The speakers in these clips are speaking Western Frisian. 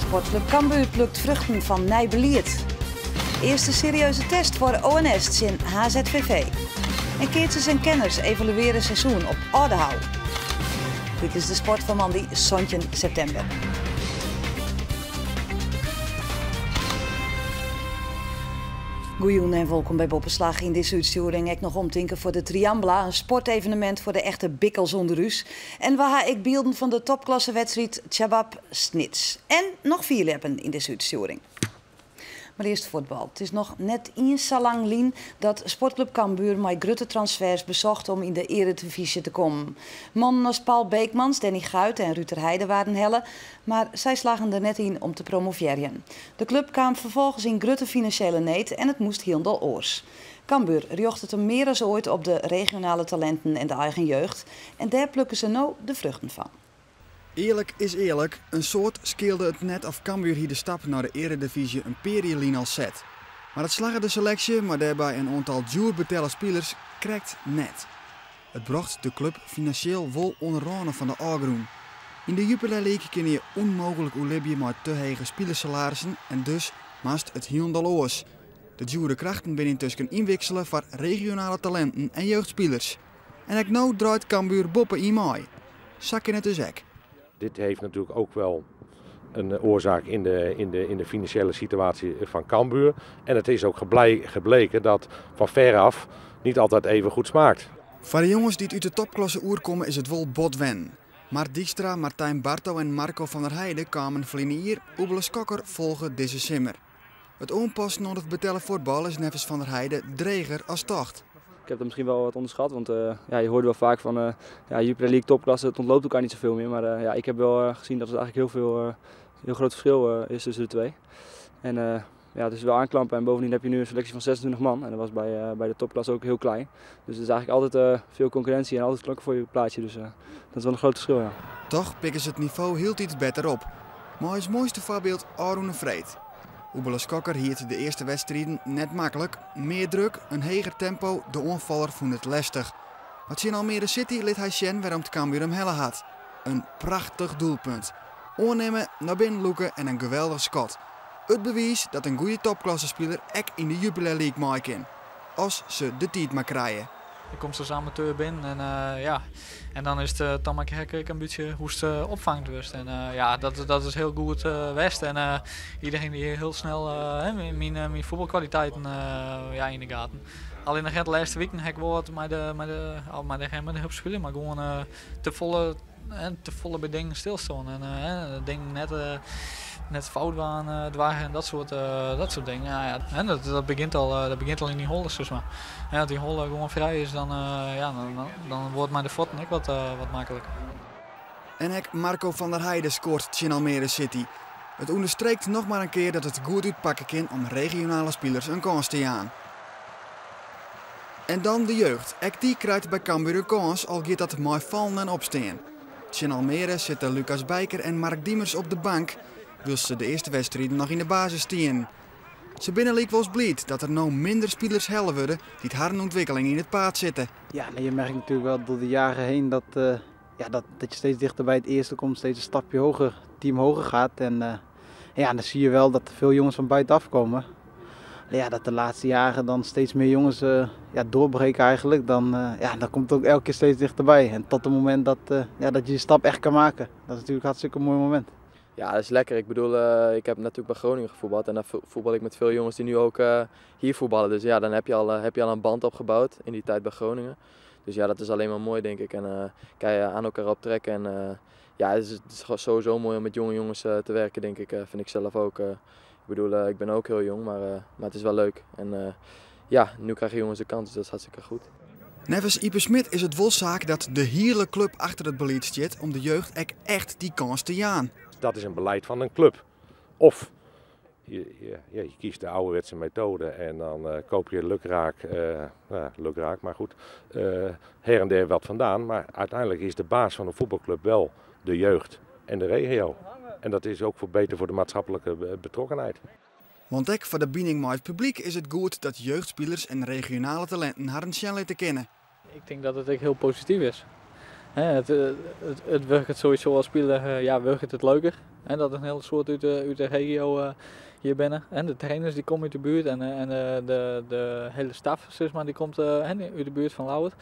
Sportklup Cambuur plukt vruchten fan nij belied. Earste serieuze test foar ONS tsjin HZVV. En keatsers en kenners evaluearje seizoen op Aldehou. Dit is de sport fan moandei 17 septimber. Goejûn en wolkom by Boppeslach. Yn dizze útstjoering ek noch omtinken foar de Triambla, in sportevenemint foar de echte bikkels ûnder ús. En we ha ek bylden fan de topklassewedstriid Chabab Snits. En noch fierljeppen yn dizze útstjoering. Mar earst fuotbal. It is noch net iens sa lang lyn dat Sportklup Cambuur mei grutte transfers besocht om yn de earedivyzje te kommen. Mannen as Paul Beekmans, Danny Guijt en Ruud ter Heide waarden helle, mar sy slaggen der net yn om te promovearjen. De klup kaam ferfolgens yn grutte finansjele need en it moast hielendal oars. Cambuur rjochtet him mear as oait op de regionale talinten en de eigen jeugd en dêr plukke se no de fruchten fan. Earlik is earlik, in soad skeelde it net of Cambuur hie de stap nei de earedivyzje in pear jier lyn al set. Mar it slagge de seleksje, mei dêrby in oantal djoer betelle spilers, krekt net. It brocht de klup finansjeel wol oan de râne fan de ôfgrûn. Yn de Jupiler League kinne je ûnmooglik oerlibje mei te hege spilersalarissen en dus moast it hielendal oars. De djoere krachten binne yntusken ynwiksele foar regionale talinten en jeugdspilers. En ek no draait Cambuur boppe yn mei. Sa kin it dus ek. Dit heeft natuurlijk ook wel een oorzaak in de financiële situatie van Cambuur. En het is ook gebleken dat van veraf niet altijd even goed smaakt. Foar de jonges dy't út de topklasse oerkomme is it wol bot wennen. Mart Dijkstra, Martijn Barto en Marco van der Heijden kamen ferline jier, Oebele Skokker folge dizze simmer. It oanpassen oan it betelle fuotbal is neffens Van der Heijden dreger as tocht. Ik heb dat misschien wel wat onderschat, want ja, je hoorde wel vaak van ja, Jupiler League topklasse, het ontloopt elkaar niet zoveel meer. Maar ja, ik heb wel gezien dat het eigenlijk heel groot verschil is tussen de twee. En ja, het is wel aanklampen en bovendien heb je nu een selectie van 26 man en dat was bij de topklasse ook heel klein. Dus het is eigenlijk altijd veel concurrentie en altijd knokken voor je plaatsje, dus dat is wel een groot verschil. Ja. Toch pikken ze het niveau heel iets beter op. Maar het mooiste voorbeeld ôfrûne freed. Oebele Skokker hiert de eerste wedstrijden net makkelijk. Mear druk, in heger tempo, de oanfaller fûn it lestich. Mar tsjin Almere City lit hy sjen wêrom't Cambuur him helle hat. In prachtich doelpunt. Oannimme, nei binnen lûke en in geweldich skot. It bewiis dat in goede topklassespiler ek yn de Jupiler League mei kin. As se de tiid mar krije. Je komt as amateur binnen en ja, en dan is it dan mar ek in bytsje hoe'tst opfangen wurdst. En ja, dat is hiel goed west. En iderien dy't hiel snel myn fuotbalkwaliteiten, ja, yn de gaten. Allinnich de lêste wiken ha ik wol wat mei de help spylje, mar gewoan te folle by dingen stilstean. En dingen net fout dwaan en dat soart dingen. Ja, ja, en dat begjint al yn dy holle, sis mar. Ja, as dy holle gewoan frij is, dan, ja, dan wurdt mei de fuotten ek wat makliker. En ek Marco van der Heijden skoart tsjin Almere City. It ûnderstreket noch mar in kear dat it goed útpakke kin om regionale spilers in kâns te jaan. En dan de jeugd. Ek dy krijt by Cambuur in kâns, al giet dat mei fallen en opstean. Tsjin Almere sitte Lucas Bijker en Mark Diemers op de bank, wylst se de earste wedstriden noch yn de basis stienen. Se binne lykwols bliid dat der no minder spilers helle wurde dy't harren ûntwikkeling yn it paad sitte. Ja, nee, je merkt natuurlijk wel door de jaren heen ja, dat je steeds dichter bij het eerste komt, steeds een stapje hoger, team hoger gaat. En ja, dan zie je wel dat er veel jongens van buitenaf komen. Ja, dat de laatste jaren dan steeds meer jongens ja, doorbreken eigenlijk, dan, ja, dan komt het ook elke keer steeds dichterbij. En tot het moment ja, dat je je stap echt kan maken. Dat is natuurlijk hartstikke een mooi moment. Ja, dat is lekker. Ik bedoel, ik heb natuurlijk bij Groningen gevoetbald en daar voetbal ik met veel jongens die nu ook hier voetballen. Dus ja, dan heb je al een band opgebouwd in die tijd bij Groningen. Dus ja, dat is alleen maar mooi, denk ik. En kan je aan elkaar optrekken. En ja, het is gewoon sowieso mooi om met jonge jongens te werken, denk ik. Vind ik zelf ook. Ik bedoel, ik ben ook heel jong, maar het is wel leuk. En ja, nu krijgen jongens de kans, dus dat is hartstikke goed. Neffens Ype Smid is it wol saak dat de hiele klup achter it belied stiet om de jeugd ek echt dy kâns te jaan. Dat is in belied fan in klup. Of ja, je kiest de ouderwetse methode en dan koop je lukraak, nou, lukraak, maar goed, her en der wat vandaan. Maar uiteindelijk is de baas van een voetbalclub wel de jeugd en de regio. En dat is ook beter voor de maatschappelijke betrokkenheid. Want ek foar de bining mei it publyk is it goed dat jeugdspilers en regionale talinten harren sjen litte kinne. Ik tink dat it ek hiel posityf is. Hè, it wurket sowieso as spiler, ja, wurket it leuker. Hè, dat in hiel soad út de regio hjir binne. En de trainers dy komme út de buert en de hiele staf, sis mar, dy komt, hè, út de buert fan Ljouwert.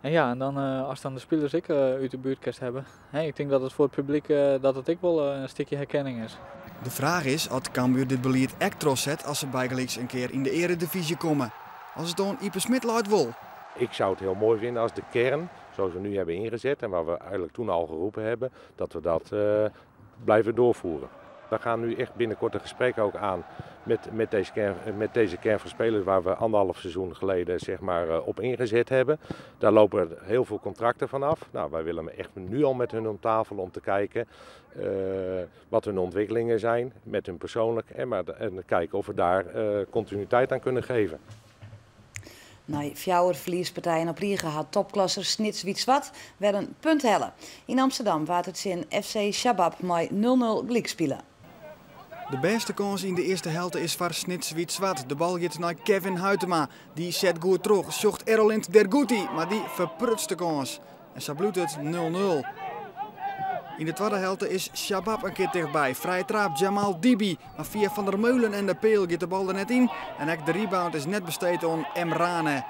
En ja, en dan, as dan de spilers ek út de buert kinst hawwe. Hè, ik tink dat it foar it publyk dat it ek wol in stikje herkenning is. De fraach is oft Cambuur dit belied ek trochset as se bygelyks in kear yn de earedivyzje komme. As it oan Ype Smid leit wol. Ik zou het heel mooi vinden als de kern, zoals we nu hebben ingezet en waar we eigenlijk toen al geroepen hebben, dat we dat blijven doorvoeren. We gaan nu echt binnenkort een gesprek ook aan met deze kern van spelers waar we anderhalf seizoen geleden op ingezet hebben. Daar lopen heel veel contracten van af. Wij willen echt nu al met hun om tafel om te kijken wat hun ontwikkelingen zijn, met hun persoonlijk, en kijken of we daar continuïteit aan kunnen geven. Nei fjouwer ferliespartijen op rige hat topklasser Snits Wyt Swart wer in punt helle. Yn Amsterdam waard it tsjin FC Shabab mei 0-0 gelyk spile. De bêste kâns yn de earste helte is foar Snits Wyt Swart. De bal giet nei Kevin Huitema. Dy set goed troch, sjocht Erolind Derguti, mar dy ferprutst de kâns. En sa bliuwt it 0-0. Yn de twadde helte is Shabab in kear tichtby. Frije traap Jamal Dibi, mar fia Van der Meulen en de peal giet de bal der net yn. En ek de rebound is net besteed oan Emrane.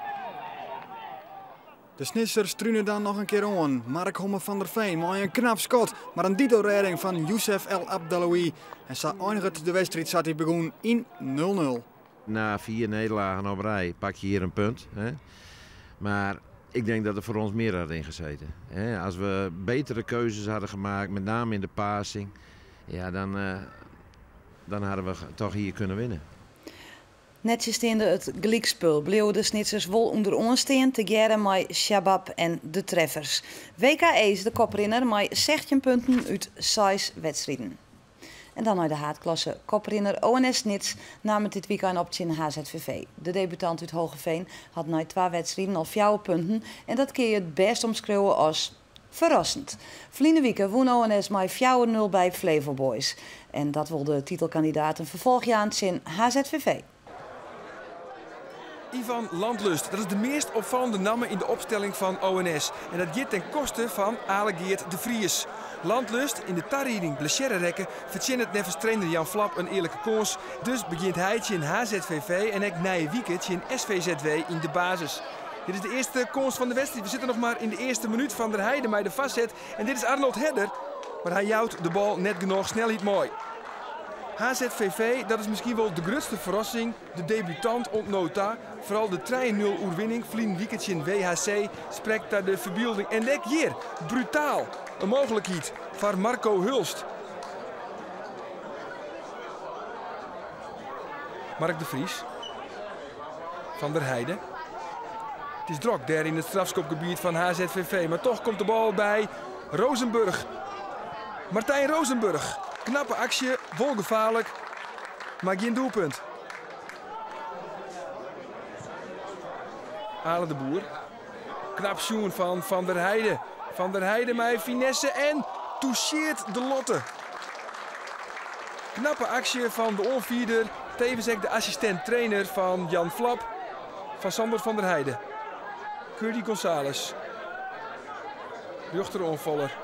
De Snitsers strune dan noch in kear oan. Mark Homme van der Veen mei in knap skot, mar in dito rêding fan Youssef El Abdellaoui. En sa einiget de wedstriid sa't dy begûn yn 0-0. Na 4 nederlagen op rij pak je hier een punt. Hè? Maar ik denk dat er voor ons meer had ingezeten. Hè? Als we betere keuzes hadden gemaakt, met name in de passing, ja, dan hadden we toch hier kunnen winnen. Nettsjinsteande it gelykspul bleau de Snitsers wol ûnderoan stean tegearre mei Shabab en de Treffers. WKE is de koprinner mei 16 punten út 6 wedstriden. En dan nei de haadklasse. Koprinner ONS Snits naam it dit wykein op tsjin HZVV. De debutant út Hoogeveen hat nei 2 wedstriden al 4 punten en dat kin je it bêst omskriuwe as ferrassend. Ferline wike wûn ONS mei 4-0 by Flevo Boys. En dat wol de titelkandidaat in ferfolch jaan tsjin HZVV. Ivan Landlust, dat is de meest opvallende naam in de opstelling van ONS. En dat gaat ten koste van Ale Geert de Vries. Landlust in de tarieding blessure rekken verzint het nevens trainer Jan Flap een eerlijke kans. Dus begint hij in HZVV en ik Nije Wieke in SVZW in de basis. Dit is de eerste kans van de wedstrijd. We zitten nog maar in de eerste minuut van der Heijden bij de vastzet. En dit is Arnold Herder. Maar hij jouwt de bal net genoeg, snelheid mooi. HZVV, dat is misschien wel de grootste verrassing. De debutant ontnota. Vooral de 3-0 oerwinning, Vlien Wieketje in WHC, spreekt daar de verbeelding. En lek hier, brutaal. Een mogelijkheid voor Marco Hulst. Mark de Vries. Van der Heijden. Het is drok daar in het strafschopgebied van HZVV. Maar toch komt de bal bij Rozenburg. Martijn Rozenburg. Knappe actie, wel gevaarlijk, maar geen doelpunt. Ale de Boer. Knap zoen van Van der Heijden. Van der Heijden met finesse en toucheert de Lotte. Knappe actie van de onvierder. Tevens ook de assistent-trainer van Jan Flap. Van Sander van der Heijden. Curdy González. Rochteronvaller.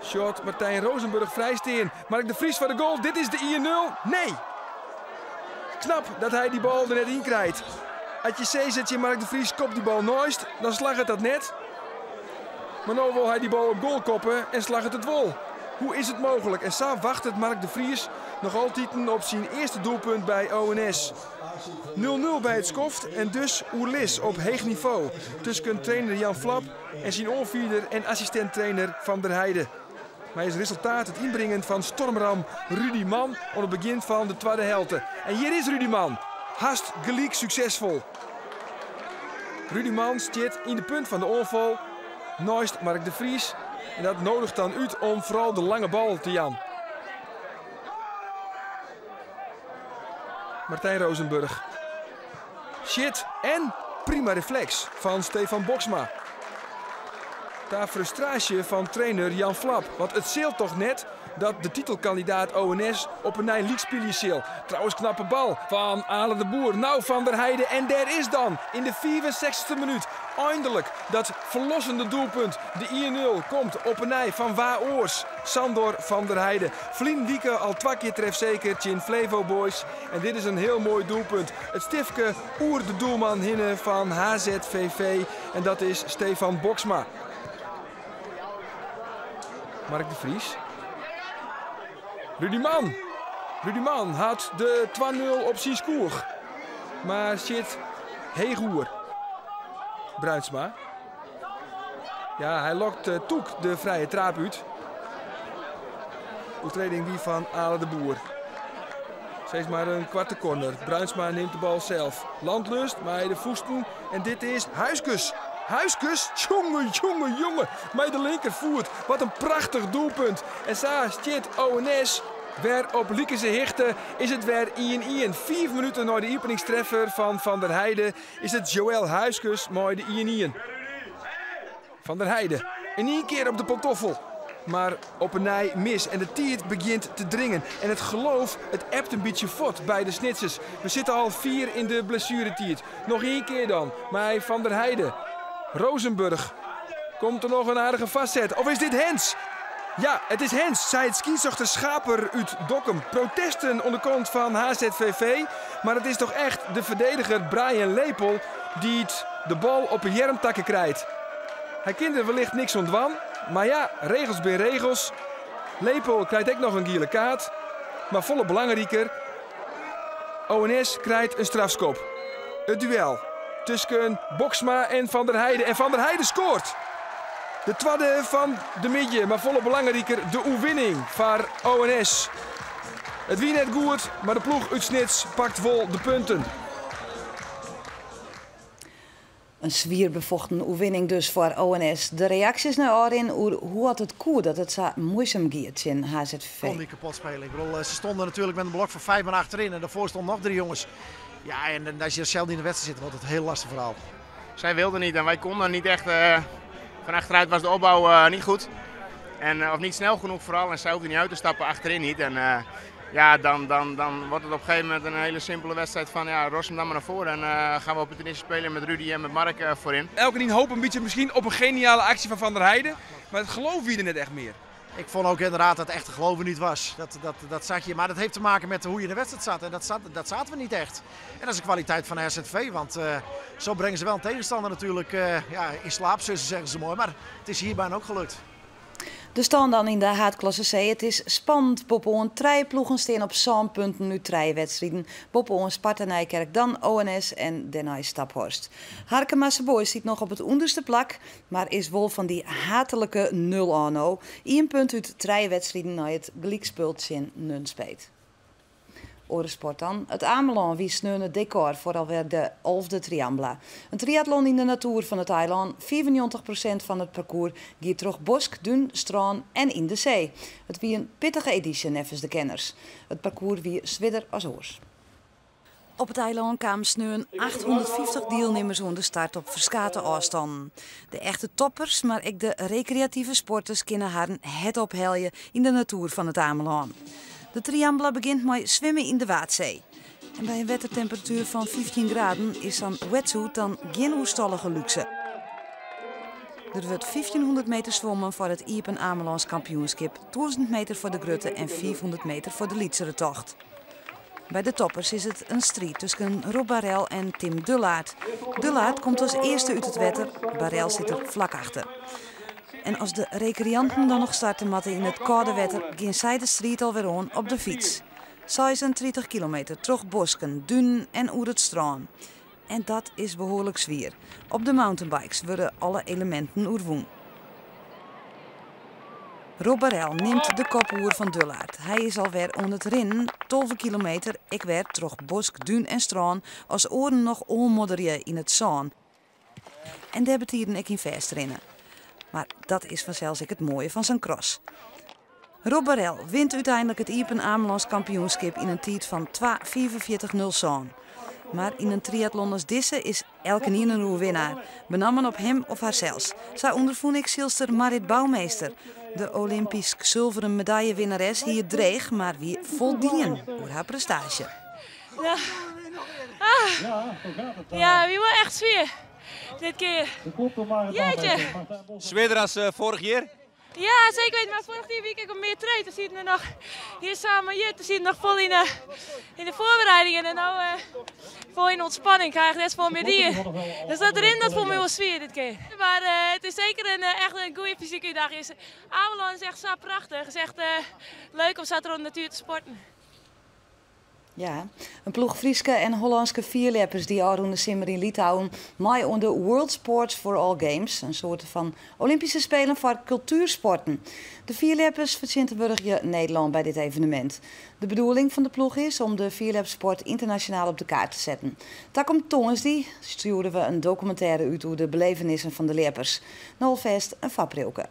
Shot Martijn Rozenburg vrijsteen. Mark de Vries voor de goal. Dit is de 1-0. Nee! Knap dat hij die bal er net in krijgt. Als je C zet je Mark de Vries kopt die bal nooit, dan slag het dat net. Maar nu wil hij die bal op goal koppen en slag het het wol. Hoe is het mogelijk? En zo wacht het Mark de Vries nog altijd op zijn eerste doelpunt bij ONS. 0-0 bij het skoft en dus Oerlis op heeg niveau. Tussen trainer Jan Flap en zijn onvierder en assistent-trainer Van der Heijden. Maar is resultaat het inbrengen van stormram Rudy Mann op het begin van de tweede helte. En hier is Rudy Mann. Haast gelijk succesvol. Rudy Mann zit in de punt van de onval. Naast Mark de Vries. En dat nodigt dan uit om vooral de lange bal te Jan. Martijn Rozenburg. Shit en prima reflex van Stefan Boksma. Daar frustratie van trainer Jan Flap. Want het zeelt toch net dat de titelkandidaat ONS op een nieuw league zeel. Trouwens knappe bal van Ale de Boer. Nou Van der Heijden en daar is dan in de 64e minuut Eindelijk dat ferlossende doelpunt. De 1-0 komt op 'e nij fan wa oars? Sandor van der Heijden. Ferline wike al twa kear trefseker tsjin Flevo Boys. En dit is in hiel moai doelpunt. It stiftke oer de doelman hinne fan HZVV. En dat is Stefan Boksma. Mark de Vries. Rudy Mann. Rudy Mann hat de 2-0 op syn skoech. Mar sjit heech oer. Bruinsma. Ja, hy lokt eh, tûk de frije traap út. Oertreding wie fan Ale de Boer. Sis mar in koarte corner. Bruinsma nimt de bal sels. Landlust mei de fûsten. En dit is Huiskes. Huiskes, jonge, jonge, jonge. Mei de linkerfoet. Wat in prachtich doelpunt. En sa stiet ONS wer op likense hichte. Is it wer 1-1. Fiif minuten nei de iepeningstreffer fan Van der Heijden is it Joël Huiskes mei de 1-1. Van der Heijden in ien kear op de pantoffel. Mar op 'e nij mis en de tiid begjint te dringen. En it geloof, it ebt in bytsje fuort by de Snitsers. We sitte al fier yn de blessueretiid. Noch ien kear dan, mei Van der Heijden. Rozenburg. Komt der noch in aardige foarset? Of is dit hands? Ja, it is hands, seit skiedsrjochter Schaper út Dokkum. Protesten oan de kant fan HZVV, mar it is toch echt de ferdediger Brian Lepel dy't de bal op 'e earmtakke krijt. Hy kin der wellicht niks oan dwaan, mar ja, regels binne regels. Lepel krijt ek noch in giele kaart, mar folle belangriker, ONS krijt in strafskop. It duel tusken Boksma en Van der Heijden en Van der Heijden skoart! De twadde fan de middei, mar folle belangriker, de oerwinning foar ONS. It wie net goed, mar de ploech út Snits pakt wol de punten. In swier befochten oerwinning dus foar ONS. De reaksjes nei ôfrin oer hoe at it koe dat it sa muoisum gie tsjin HZVV. Kon die kapot spelen. Ik bedoel, ze stonden natuurlijk met een blok van 5 man achterin en daarvoor stonden nog drie jongens. Ja, en als je zelf niet in de wedstrijd zit, wordt het een heel lastig verhaal. Zij wilden niet en wij konden niet echt. Van achteruit was de opbouw niet goed. En, of niet snel genoeg vooral. En zij hoefden niet uit te stappen, achterin niet. En ja, dan wordt het op een gegeven moment een hele simpele wedstrijd van ja, ros hem dan maar naar voren. En gaan we opportunistisch spelen met Rudy en met Mark voorin. Elkenien hoopt een beetje misschien op een geniale actie van Van der Heijden. Maar het geloof wie er net echt meer. Ik vond ook inderdaad dat het echte geloven niet was. Dat zag je. Maar dat heeft te maken met hoe je in de wedstrijd zat. En dat zaten we niet echt. En dat is de kwaliteit van HZV. Want zo brengen ze wel een tegenstander natuurlijk ja, in slaap, zeggen ze mooi. Maar het is hier bijna ook gelukt. De stân dan yn de haadklasse C. It is spannend. Boppe-oan trije ploegen stean op sân punten út trije wedstriden. Boppe-oan Sparta Nijkerk, dan ONS en dêrnei Staphorst. Harkemase Boys stiet noch op it ûnderste plak, mar is wol fan dy haatlike nul ôf no. Ien punt út trije wedstriden nei it gelykspul tsjin Nunspeet. Oare sport dan. It Amelân wie sneon it dekor foar alwer de alfde Triambla. In triatlon yn de natoer fan it eilân. 95% fan it parkoers giet troch bosk, dún, strân en yn de see. It wie in pittige edysje neffens de kenners. It parkoers wie swierder as oars. Op it eilân kamen sneon 850 dielnimmers oan de start op ferskate ôfstannen. De echte toppers, mar ek de rekreative sporters kinne harren hert ophelje yn de natoer fan it Amelân. De Triambla begjint mei swimme yn de Waadsee. En by in wettertemperatuer fan 15 graden is sa'n wetsuit dan gjin oerstallige lúkse. Der wurdt 1500 meter swommen foar it Iepen Amelânsk kampioenskip, 1000 meter foar de grutte en 500 meter foar de lytsere tocht. By de toppers is it in striid tusken Rob Barel en Tim Dullaert. Dullaert komt as earste út it wetter, Barel sit der flak achter. En as de rekreanten dan noch starte moatte yn it kâlde wetter, gean sy de striid alwer oan op de fyts. 36 kilometer troch bosken, dunen en oer it strân. En dat is behoarlik swier. Op de mountainbikes wurde alle eleminten oerwûn. Rob Barel nimt de kop oer fan Dullaert. Hy is alwer oan it rinnen, 12 kilometer, ek wer troch bosk, dún en strân, as oaren noch oanmodderje yn it sân. En dêr betiden ek yn fêstrinne. Mar dat is fansels ek it moaie fan sa'n cross. Rob Barel wint úteinlik it Iepen Amelânsk kampioenskip yn in tiid fan 2:45.07. Mar yn in triatlon as dizze is elkenien in oerwinnaar, benammen op him of harsels. Sa ûnderfûn ek sylster Marit Bouwmeester. De Olympysk sulveren medaljewinneres hie it dreech, mar wie foldien oer har prestaasje. Ja, ah. Ja, wie wol echt swier. Dit kear. Jeetje. Swierder as foarich jier? Ja, seker witten. Mar foarich jier wie ik ek wat mear traind. Toen sieten we noch hier samen hier. Toen sieten we noch fol yn de, yn de foarbereidingen en no fol yn de ûntspanning. Ik ha echt net safolle mear dien. Dus dat rinnen dat foel my wol swier dit kear. Mar it is seker in echt in goede fysike útdaging. Amelân is echt sa prachtich. It is echt leuk om sa troch de natuer te sporten. Ja, in ploech Fryske en Hollânske fierljeppers die ôfrûne simmer yn Litouwen mei oan de World Sports for All Games, in soarte fan Olympyske Spelen foar kultuersporten. De fierljeppers fertsjintwurdigje Nederlân by dit evenemint. De bedoeling fan de ploech is om de fierljepsport ynternasjonaal op de kaart te setten. Takom tongersdei stjoere we in dokumintêre út oer de belevenissen fan de ljeppers. No alfêst in foarpriuwke.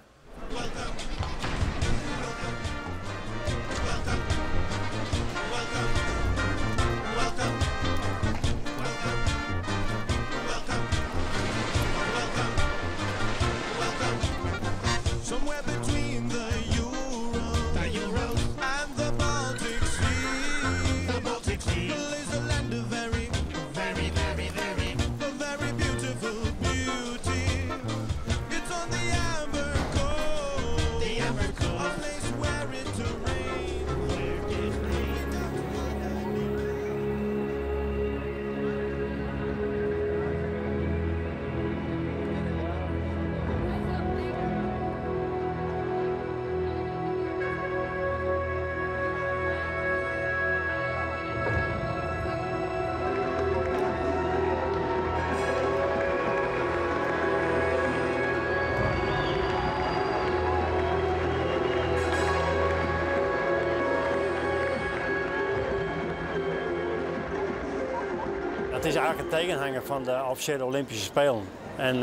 Het is eigenlijk een tegenhanger van de officiële Olympische Spelen. En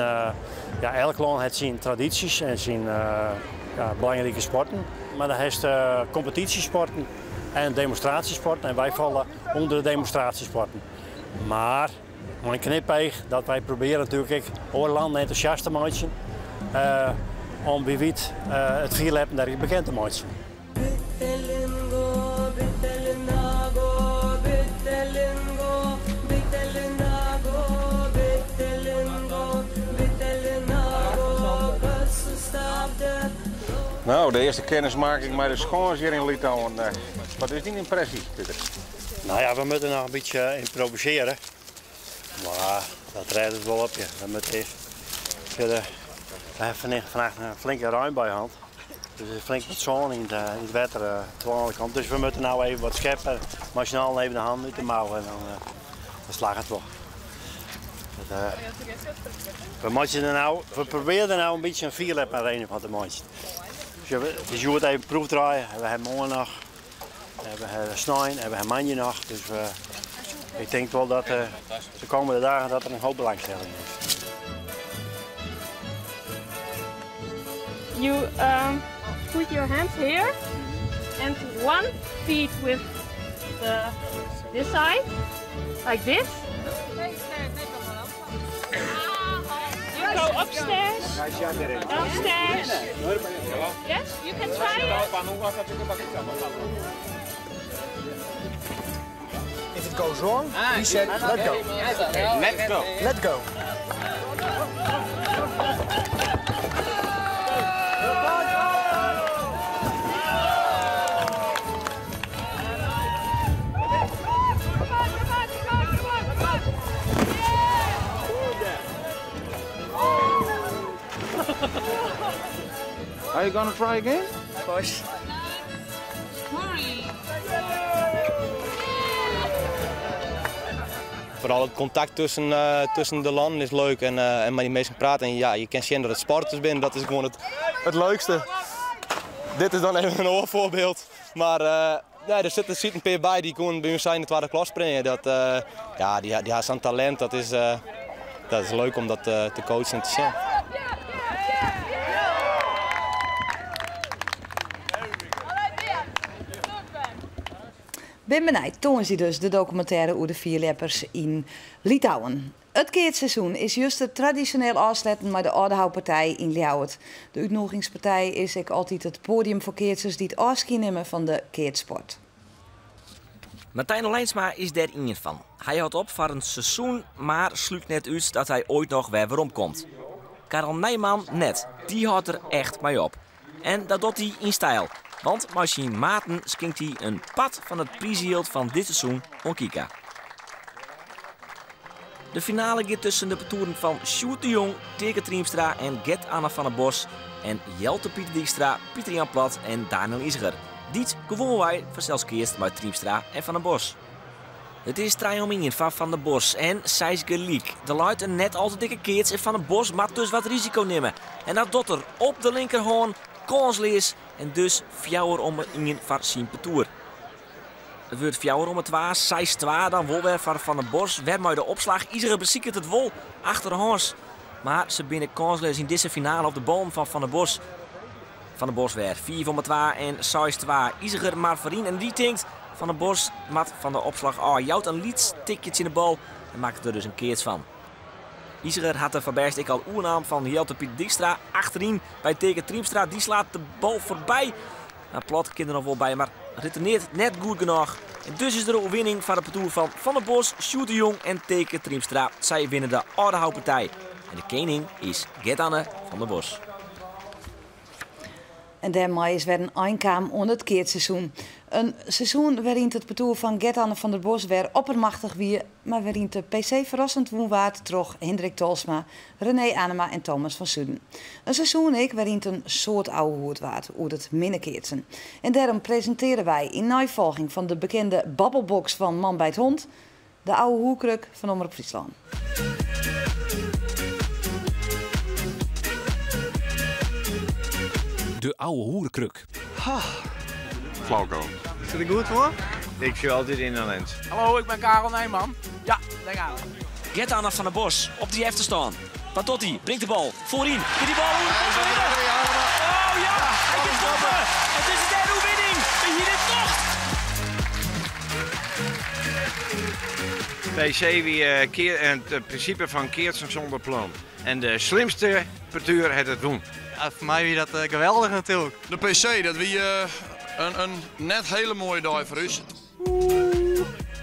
ja, elk land heeft zijn tradities en zijn ja, belangrijke sporten. Maar dan heeft competitiesporten en demonstratiesporten. En wij vallen onder de demonstratiesporten. Maar een knipoog dat wij proberen natuurlijk ook landen enthousiast te maken. Om wie weet het fierljeppen daar bekend te maken. Nou, de eerste kennismaking met de schans hier in Litouwen. Wat is die impressie, Pieter? Nou ja, we moeten nog een beetje improviseren. Maar dat rijdt het wel op je. We moeten even verder. We hebben vandaag een flinke ruim bij hand. Dus er is flink wat zon in het water aan de andere kant. Dus we moeten nou even wat scheppen. Maar snel even de hand uit de mouw en dan slaagt het wel. Dat we moeten er nou, we proberen er nou een beetje een fierlap arena van te maken. Dus het is goed even proefdraaien. We hebben morgen nog, we hebben snijn en we hebben manje nog. Dus ik denk wel dat de komende dagen dat er een hoop belangstelling is. You put your hands here and one feet with this side, like this. You go upstairs, downstairs. Yes, you can try it. If it goes wrong, he said, let go. Let go. Let go. Are you going to try again? Of course. Vooral het contact tussen de landen is leuk en met die mensen praten. En ja, je kan zien dat het sporters zijn, dat is gewoon het leukste. Dit is dan even een oorvoorbeeld. Maar ja, er zit een paar bij die gewoon bij ons zijn in de tweede klas springen. Dat, ja, die hebben zo'n talent, dat is leuk om dat te coachen en te zien. Ben benijd, tongersdei dus de documentaire oer de fierljeppers in Litouwen. Het keatsseizoen is juist het traditioneel afsluiten met de Aldehoupartij in Ljouwert. De uitnoedigingspartij is ook altijd het podium voor keatsers die het afscheid nemen van de keatssport. Martijn Olijnsma is dêr ien fan. Hy hâldt op foar in seizoen, mar slút net út dat hy oait noch wer weromkomt. Karel Nijman net, dy hâldt der echt mei op. En dat docht hy yn styl, want mei syn maten skinkt hy in part fan it prizejild fan dit seizoen oan Kika. De finale giet tusken de partoeren fan Sjoerd de Jong, Teake Triemstra en Gert Anne van der Bos en Jelte Pieter Dijkstra, Pieter Jan Plat en Daniel Iseger, dy't gewoanwei fansels keatst mei Triemstra en Van der Bos. It is 3-1 foar Van der Bos en seis gelyk. Der leit in net al te dikke keats en Van der Bos moat dus wat risiko nimme. En dat docht er op de linkerhân, kânsleas en dus 4-1 foar syn partoer. It wurdt 4-2, 6-2 dan wol wer foar Van der Bos. Wer mei de opslach. Iseger besiket it wol achterhâns. Mar se binne kânsleas yn dizze finale op de ballen fan Van der Bos. Van der Bos wer 5-2 en 6-2. Iseger mar foaryn en dy tinkt Van der Bos moat fan de opslach ôf. Jout in lyts tikje tsjin de bal en makket der dus in keats fan. Iseger hat de foarbêst ek al oernaam fan Jelte Piet Dijkstra achteryn by Teake Triemstra. Dy slaat de bal foarby. Nou, Plat kin der noch wol by, mar retourneert net goed genôch. En dus is der in oerwinning foar it partoer fan Van der Bos, Sjoerd de Jong en Teake Triemstra. Sy winne de âldehoupartij. En de kening is Gert-Anne van der Bos. En dêrmei is wer in ein kaam oan it keatsseizoen. In seizoen wêryn't it partoer fan Gert-Anne van der Bos wer oppermachtich wie, mar wêryn't de PC ferrassend wûn waard troch Hindrik Tolsma, René Anema en Thomas van Suden. In seizoen ek wêryn't in soad ouwehoerd waard oer it minne keatsen. En dêrom presintearje wy yn neifolging fan de bekende babbelbox fan Man Bijt Hond de ouwehoerkruk fan Omrop Fryslân. De ouwehoerkruk. Flauko. Is der goed foar? Ik sjoch altyd yn in lens. Hallo, ik ben Karel Nijman. Ja, daar gaan we. Gert-Anne van der Bos op dy efterstân. Wat docht hy? Bringt de bal foaryn. Giet dy bal oer de post hinne. Oh ja, hy giet boppe. It is de dêrde oerwinning. We hiene it tocht. PC wie it prinsipe fan keatsen sûnder plan. En de slimste partoer hat it wûn. Ja, foar my wie dat geweldich natuerlik. De PC, dat wie in net hiele moaie dei foar ús.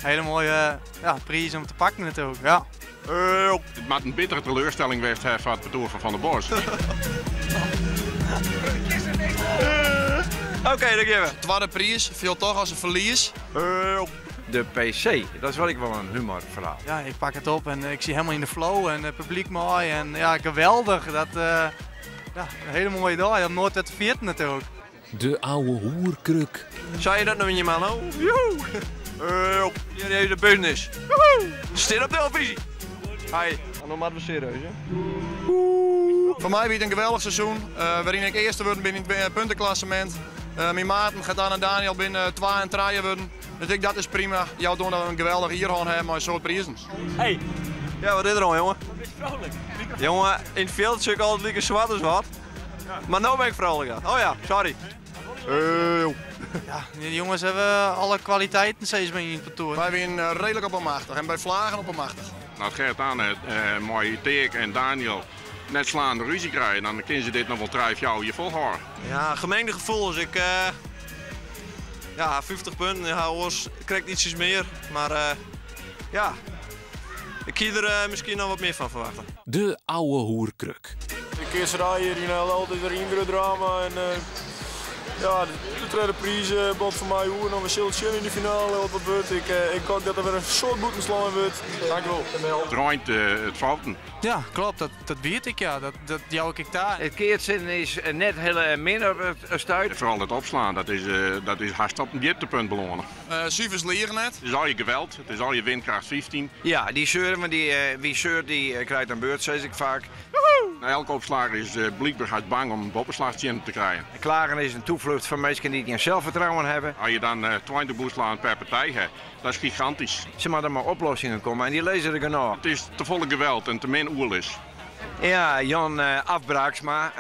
Hele moaie ja, priis om te pakken natuerlik, ja. It moat in bittere teleurstelling west ha foar it partoer fan Van der Bos. Oké, daar gean we. Twadde priis fielt toch as in ferlies. De PC, dat is wat ik wol in humorferhaal. Ja, ik pak it op en ik sit hielendal yn de flow en it publyk mei en ja, geweldich. Dat, ja, in hiele moaie dei om noait wer te ferjitten natuerlik. De ouwehoerkruk. Sei je dat no yn je man? Joehoe! Hjir is de business. Joehoe! Stean op televyzje. Hi. No moatte we serieus, hè? Foar my wie it in geweldich seizoen, wêryn ik earste wurden bin yn it punteklassemint. Myn maten Gert-Anne en Daniel binne twa en trije wurden. Dus ek dat is prima. Jout oan dat we in geweldich jier hân hawwe mei in soad prizen. Hey. Ja, wat is der oan, jonge? Wat bist vrolijk. Jonge, yn it fjild sjoch ik altyd like swart as wat. Mar no bin ik vrolijker. Oh ja, sorry. Ja, dy jonges hawwe alle kwaliteiten sis mar yn it partoer. Wy wienen reedlik oppermachtich en by flagen oppermachtich. As Gert-Anne mei Teake en Daniel net slaande rúzje krije, dan kinne se dit noch wol trije, fjouwer jier folhâlde. Ja, gemengde gefoelens. Ik, ja, 50 punten, ja, oars krekt ietsjes mear. Mar ja, ik hie der miskien noch wat mear fan ferwachte. De ouwehoerkruk. De keatserij hjir yn altyd wer in grut drama. En ja, de tredde priis bot foar my oer. No, we sille sjen yn de finale wat dat wurdt. Ik gok dat der wer in soad bûten slein wurdt. Dankjewol. It reint it fouten. Ja, klopt. Dat weet ik, ja. Dat jou ik ta. It keatsen is net hiele min op it stuit. Foaral it opslaan, dat is hast op in djiptepunt belâne. Sifers liege net. It is allegear geweld, it is allegear windkracht 15. Ja, dy seuren, want wie seurt dy krijt in beurt, sis ik faak. Nei elke opslach is blykber hast bang om in boppeslach tsjin te krijen. Klagen is in toeflucht foar minsken dy't gjin selffertrouwen hawwe. As je dan 20 bûtslagen per partij ha, dat is gigantysk. Se moatte mei oplossingen komme en dy lizze der genôch. It is tefolle geweld en te min oerlis. Ja, Jan Afbraaksma,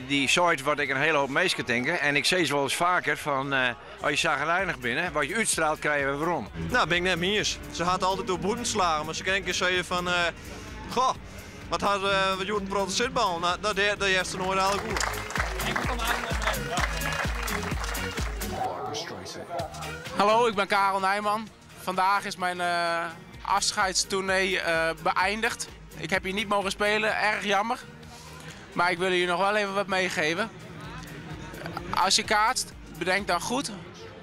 dy seit wat ik in hiele hoop minsken tinke. En ik sis wolris faker fan, as je sagrijnich binne, wat je útstraalt krije je wer werom. Nou, bin ik net mei iens. Se hat altyd oer bûtenslagen, mar se kin in kear sizze fan, goh, wat hat wat hjoed in protte sitballen. Nou, dat dat hearst der noait eigenlik oer. Dus, Hallo, ik ben Karel Nijman. Vandaag is mijn uh, afscheidstournee uh, beëindigd. Ik heb hier niet mogen spelen, erg jammer. Maar ik wil jullie nog wel even wat meegeven. Als je kaatst, bedenk dan goed,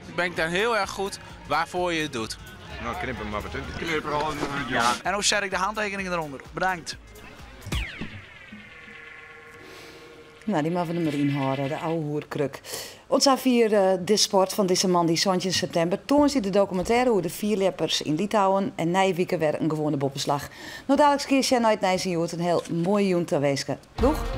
bedenk dan heel erg goed waarvoor je het doet. Nou, knip hem maar wat. Knip er al. Ja. En hoe zet ik de handtekeningen eronder? Bedankt. Nou, die mogen we er maar inhouden, de oude hoerkruk. Ons vier de sport van deze man die 17 september toont ze de documentaire hoe de vierleppers in Litouwen en Nijwieken weer een gewone boppenslag. Nou, dadelijk keer je nooit een heel mooi joen te wezen. Doeg!